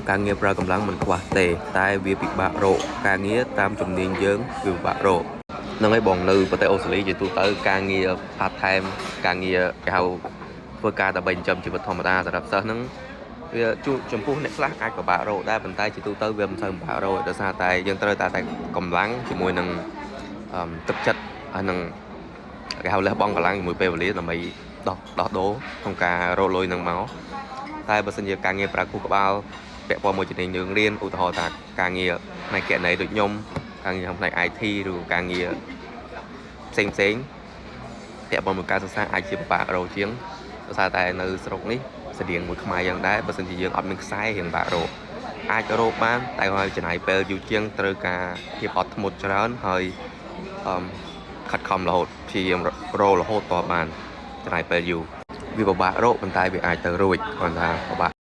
ការងារប្រើកម្លាំងមិនខ្វះទេ តែវាពិបាករកការងារតាមជំនាញយើងវាពិបាករកហ្នឹងហើយបងនៅប្រទេសអូស្ត្រាលីជាទូទៅការងារ part time ការងារគេហៅធ្វើការដើម្បីចិញ្ចឹមជីវិតធម្មតាសម្រាប់សិស្សហ្នឹងវាជួចំពោះអ្នកខ្លះអាចពិបាករកដែរប៉ុន្តែជាទូទៅវាមិនសូវពិបាករកដោយសារតែយើងត្រូវតែតែកម្លាំងជាមួយនឹងអឺទឹកចិត្តហើយនឹងគេហៅលះបង់កម្លាំងជាមួយពេលវេលាដើម្បីដោះដោះដូរក្នុងការរកលុយនឹងមកតែបើសិនជាការងារប្រើខួរក្បាលពាក់ព័ន្ធមួយជំនាញយើងរៀនឧទាហរណ៍ថាការងារផ្នែកគណនេយ្យដូចខ្ញុំការងារផ្នែក IT ឬការងារផ្សេងផ្សេងពាក់ព័ន្ធមួយការសិក្សាអាចជាពិបាករកជាងដោយសារតែនៅស្រុកនេះស្តៀងមួយខ្មែរយ៉ាងដែរបើសិនជាយើងអត់មានខ្សែរៀងពិបាករកអាចរកបានតែឲ្យចំណាយពេលយូរជាងត្រូវការភាពអត់ធ្មត់ច្រើនហើយអឺខិតខំរហូតព្យាយាមរករហូតតបានចំណាយពេលយូរវាពិបាករកប៉ុន្តែវាអាចទៅរួចគ្រាន់ថាពិបាក។